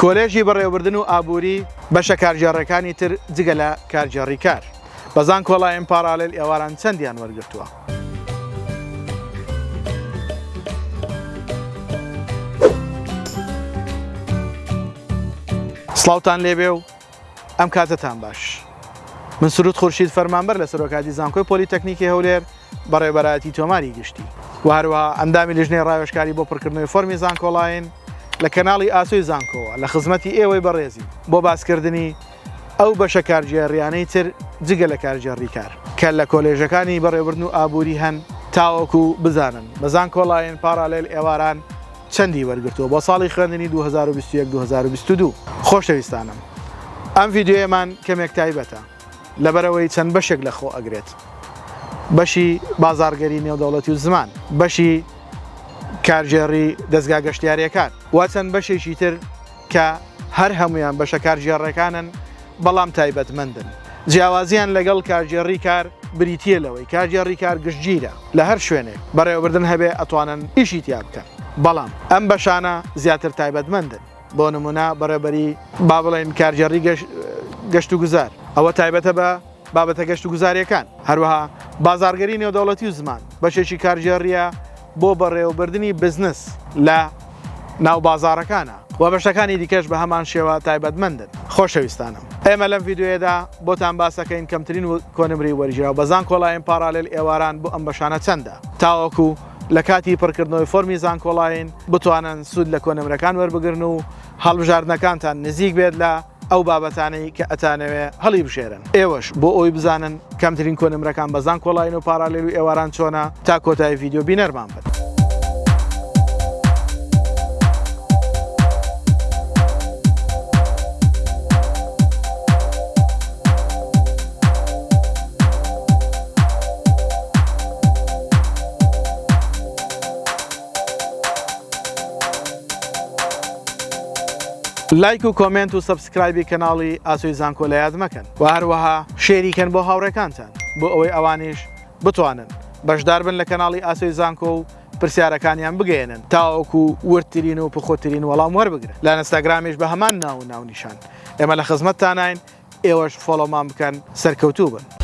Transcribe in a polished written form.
کۆلێژی بەڕێوەبردن و ئابووری بەشە کارگێڕیەکانی تر جگە لە کارگێڕی کار بە زانکۆلاین پاڕالێل ئێواران چەندیان وەرگرتووە؟ سڵاوتان لێبێ و ئەم کاتەتان باش من سرود خورشید فەرمانبەر لە سەرۆکاتی زانکۆی پۆلیتەکنیکی هەولێر بەڕێوەبەرایەتی تۆماری گشتی و هەروەها ئەندامی لیژنەی ڕاوێژکاری بۆ پڕکردنەوەی فۆرمی زانکۆلاین لە کەناڵی ئاسۆی زانکۆوە لە خزمەتی ئێوەی بەڕێزین بۆ باسکردنی ئەو بەشە کارگێڕیانەی تر جگە لە کارگێڕی کار کە لە کۆلێژەکانی بەڕێوەبردن و ئابووری هەن تاوەکو بزانن بە زانکۆلاین پاڕالێل ئێواران چەندی وەرگرتووە بۆ ساڵی خوێندنی 2021 2022 خۆشەویستانم ئەم ڤیدیۆیەمان کەمێک تایبەتە لەبەرئەوەی چەند بەشێک لە خۆ ئەگرێت بەشی بازاڕگەری نێودەوڵەتی و زمان بەشی کارگێڕی دەزگا گەشتیاریەکان و چەند بەشێکی تر کە هەر هەمویان بەشە کارگێڕەکانن بەڵام تایبەتمەندن جیاوازیان لەگەڵ کارگێڕی کار بریتە لەوەی کارگێڕی کار گشتگیرە لە هەر شوێنێک بەڕێوەبردن هەبێ ئەتوانن ئیشی تیا بکەن بەڵام ئەم بەشانە زیاتر تایبەتمەندن بۆ نمونە بەڕێوبەری با بڵێین کارگێڕی گەشت و گوزار ئەوە تایبەتە بە بابەتە گەشت و گوزاریەکان هەروەها بازارگەری نێودەوڵەتی و زمان بەشێکی کارگێڕیە بۆ بەڕێوەبردنی بزنس لە ناو بازارەکانە و بەشەکانی دیکەش بە هەمان شێوە تایبەتمەندن خۆشەویستانم ئێمە لەم ڤیدیۆیەدا بۆتان باسەکەین کەمترین کۆنمرەی وەرگیراو بە زانکۆلاین پاڕالێل ئێواران بۆ ئەم بەشانە چەندە تاوەکو لە کاتی پڕکردنەوەی فۆرمی زانکۆلاین بتوانن سوود لە کۆنمرەکان وەربگرن و هەڵبژاردنەکانتان نزیک بێت لە ئەو بابەتانەی کە ئەتانەوێ هەڵیبژێرن. ئێوەش بۆ ئەوەی بزانن کەمترین کۆنمرەکان بە زانکۆلاین و پاڕالێل و ئێواران چۆنە تا کۆتایی ڤیدیۆ بینەرمان بن. لایک و comment و subscribe ی کەناڵی ئاسۆی زانکۆ لە یاد مەکەن و هەروەها share ی کەن بۆ هاوڕێکانتان بۆ ئەوەی ئەوانیش بتوانن بەشدار بن لە کەناڵی ئاسۆی زانکۆ و پرسیارەکانیان بگەیەنن تاوەکو وردترین و پوختترین وەڵام وەربگرن لە ئینستاگرامیش بە هەمان ناو و ناونیشان ئێمە لە خزمەتتاناین ئێوەش follow مان بکەن سەرکەوتوو بن.